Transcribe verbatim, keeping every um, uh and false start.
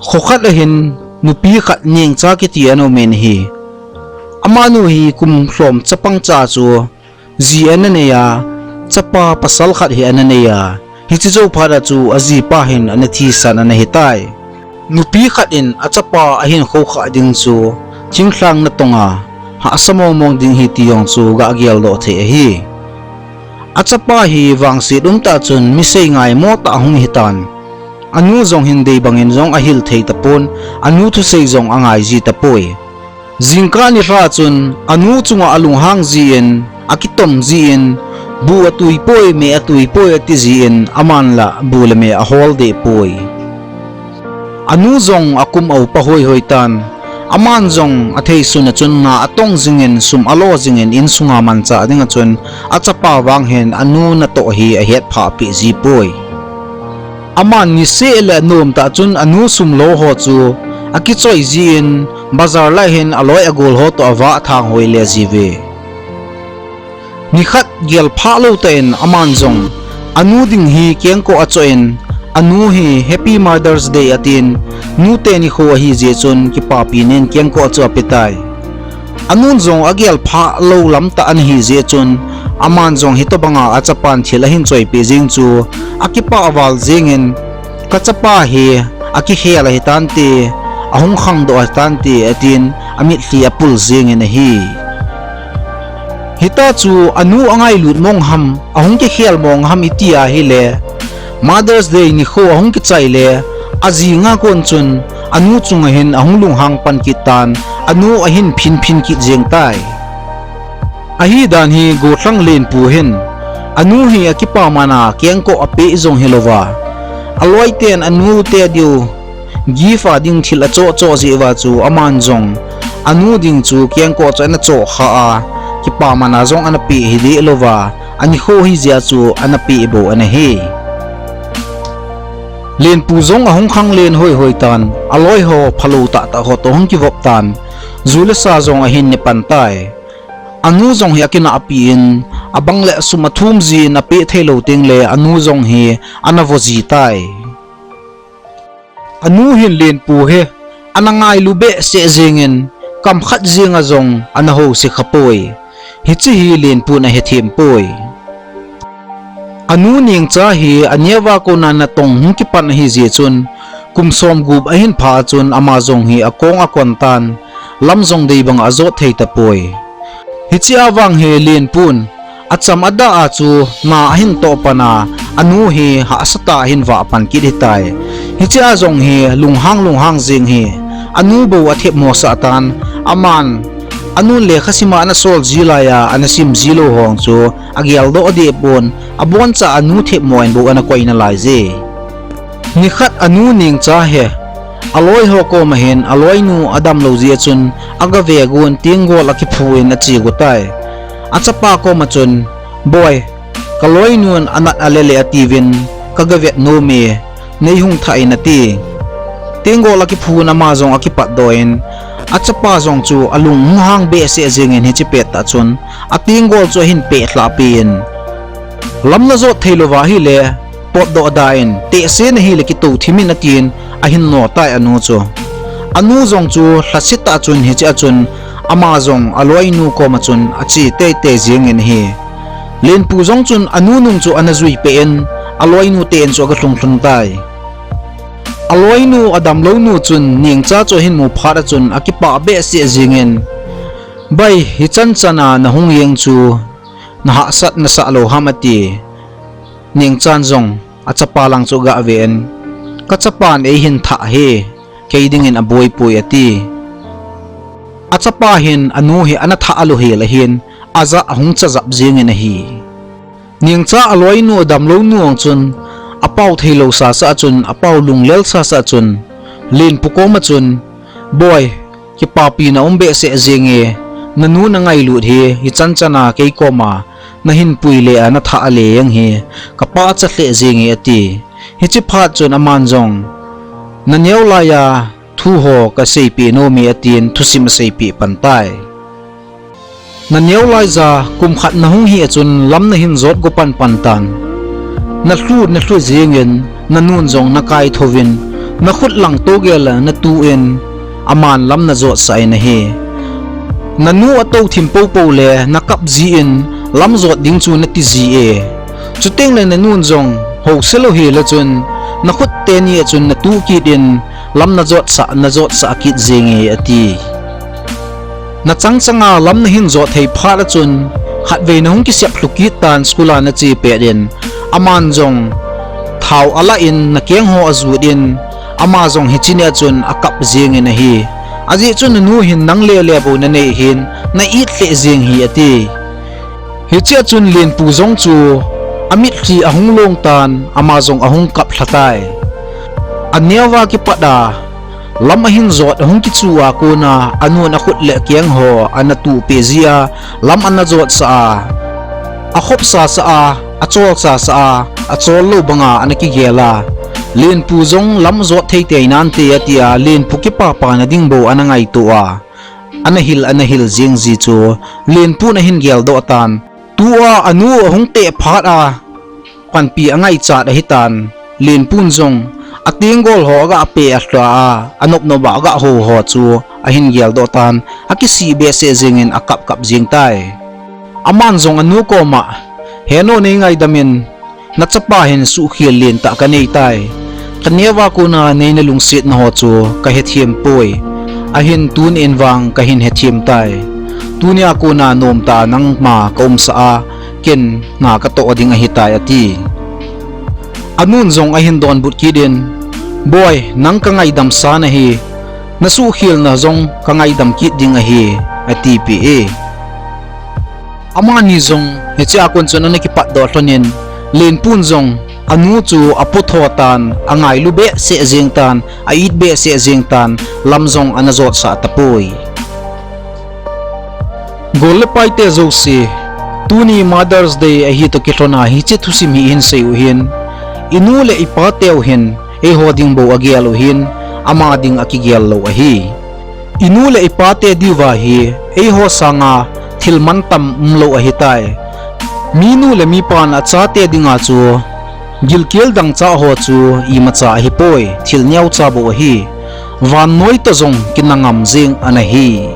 Kho khat ahin nupi khat Nengcha kiti ana um in ahi. Amanu hi kum lhom chapang cha chu ji ana nei a, chapa pasal khat hi ana nei a, hiche jou phat a chu ajipa hin ana thisan ana hitai. Nupi khat in achapa ahin kho kha ding chu thinglhang natong a, hahsa mong mong ding ahi ti jong chu ga geldoh thei ahi. Achapa hi vangset umtah chun mi seingai mo tah ahung hitan. Anu jong hin dei bangin jong ahil thei tapon, anu thusei jong angai ji tapoi. Jingkah nilhah chun anu chunga alunghang jin, akitom jin, bu atui poi, meh atui poi ati jin, aman la bu le meh ahol deh poi. Anu jong akum aupa hoi hoi tan. Aman jong atheisun a chun na atong jingin, sum alo jingin, insunga manchah ding a chun achapa vang hin anu natoh hi ahet phah peh ji poi. Aman niseh le anom tah chun anu sum lo ho chu akichoi jin, bazar lah hin aloi agol ho toh avah thang hoi le ji uve. Nikhat gel phah lou tah in aman jong anu ding hi kengkoh achoh in, anu hi Happy Mother's Day atin, nute nikho ahi jeh chun kipapi nen kengkoh chu apetai. Anun jong agel phah lou lam tah ana hi jeh chun, aman jong hitobanga achapan thil ahin choipeh jeng chu akipah val jengin, kachapa hi akikhel ahi tante, ahung khangdoh ahi tante, atin amitlhi apul jengin ahi. Hita chu anu angailut mong ham, ahung kikhel mong ham iti ahile, Mother's Day nikho ahung kichai le, ajinga kon chun anu chunga hin ahung lunghang pan kit tan, anu ahin phin phin kit jeng tai. Ahidan hi gollhang Lenpu hin anu hi akipaman a kengkoh apeh jong hilouva, aloiten anute diu gift a ding thil achoh choh jeh uva chu aman jong anu ding chu kengkoh chu ana choh kha a, kipaman a jong ana peh hideh louva, anikho hijeh a chu ana peh bou ana hi. Lenpu jong ahung khanglen hoi hoi tan, aloiho phalou tah tah ho toh hung kivop tan, ju le sa jong ahin ne pan tai. Anu jong hi akinahpi in, abang le sum athum jin apeh theilou tengle anu jong hi ana vo ji tai. Anu hin Lenpu hi ana ngailu behseh jengin, kam khat jenga jong ana house khapoi. Hiche hi Lenpun ahethem poi. Anu Nengcha hi aneova kona natong hung kipan ahi jeh chun, kum somgup ahin pha chun ama jong hi akong akon tan, lam jong dei banga ajot thei tapoi. Hichea vang hi Lenpun acham adah a chu na ahin toh pan a, anu hi hahsatah a ahin vah pan kit hitai. Hichea jong hi lunghang lunghang jeng hi anu bou athepmo sah tan, aman anun lekha sima ana sol ji laiya ana sim ji lou hong chu ageldoh deh pon, aboncha anu thepmo in bou ana koi nalai je. Nikhat anu Nengcha hi aloiho koma hin aloinu adamlou jeh a chun agave gon tenggol akiphu in ache got tai. Achapa koma chun, Boi, kaloinun anat alele atiuvin, kagavet nome, neihung thah in ati. Tenggol akiphun ama jong akipatdoh in, achapa jong chu alung hung hang behseh jengin hiche pettah chun, atenggol chu ahin pehlhah pen, lam najot theilou va ahile, potdoh da in, tehse nahile kitou thim in atin, ahin no tai anu chu. Anu jong chu lhasetah chun hichea chun, ama jong aloinu koma chun ache teitei jengin ahi. Lenpu jong chun anu nung chu ana juipeh in, aloinu te in chu agalhung lhung tai. Aloinu adamlounu chun Nengcha chu ahin mu phat a chun akipah behseh jengin, Bai, hichan chana nahung jeng chu nahahsat nasah lou ham ati. Nengchan jong achapa lang chu agaven, Kachapan eihin thah hi, kei dingin aboipoi ati. Achapa hin anu hi ana thah lou hel ahin, ajah ahung chajap jengin ahi. Nengcha aloinu adamlounu jong chun, apao theilou sasah a chun, apao lunglel sasah a chun, Lenpu koma chun, Boi, kipapina um behseh jenge, nanu nangailut hi, hichan chana kei koma nahin pui le a nathah le jeng hi, kapachat lheh jenge ati. Hiche phat chun aman jong, Naneo laiya thuho kaseipeh nome atin thusim aseipeh pan tai. Naneo laija kum khat nahung hi a chun lam nahin jot go panpan tan. Nalhu nalhu jengin nanun jong nakaithouvin, nakhut lang toh gel a natu in, aman lam najotsah in ahi. Nanu atou thim popo le nakap ji in, lam jot ding chu nati ji e. Chuteng le nanun jong housa lou hile chun, nakhut teni a chun natu kit in, lam najotsah, najotsah kit jeng e ati. Nachang changa lam nahin jot thei phat a chun, khatvei nahung kisep lhu kit tan school a nache pet in, aman jong thao alah in nakeng ho ajut in, ama jong hiche nia chun akap jeng in ahi. Ajeh chu nanu hin nang lele bou nanei hin, na it lheh jeng hi ati. Hichea chun Lenpu jong chu amitlhi ahung long tan, ama jong ahung kap lha tai. Aneo a kipat a, lam ahin jot ahung kichu a kona, anun akhut le akeng ho ana tuh peh ji a, lam ana jotsah a, akhopsa sah a, acholsa sah a, achol lou banga ana kigel a. Lenpu jong lam jot thei tei nante atia, Lenpu kipapana ding bou ana ngaito a, ana hil, ana hil jeng ji chu Lenpun ahin geldoh tan. Tua anu ahung teh phat a, panpi angaichat ahitan. Lenpun jong atenggol ho aga peh alha a, anop nop a aga hou ho chu ahin geldoh tan, akisih behseh jeng in akap kap jeng tai. Aman jong anu koma, Henu, neingaidam in, nachapa hin suhkhel lentah kanei tai. Kaneo a kona neina lungsetna ho chu kahethem poi. Ahin tuni in vang kahin hethem tai. Tunia kona nomtah a nangma kaumsah a, ken na katoh ding ahitai ati. Anun jong ahin donbut kit in, Boi, nang kangaidam sa nahi, nasuhkhelna jong kangaidam kit ding ahi, atipeh e. Amani jong hichea kon chun ana kipatdoh lhon in, Lenpun jong anu chu apuitho tan, angailu behseh jeng tan, a-it behseh jeng tan, lam jong ana jotsah tapoi. Gol le paite jouse, tuni Mother's Day ahitoh kilhon a hiche thusim hi hin sei u hin, inu le ipateu hin eiho ding bou agel u hin, ama ding akigel lou ahi. Inu le ipate diuva hi eiho sanga thil mantam umlou ahitai. Minu le mipan achate dinga chu gilkel dangchah ho chu imacha ahipoi, thil neocha bou ahi. Vannoi toh jong kinangam jeng ana hi.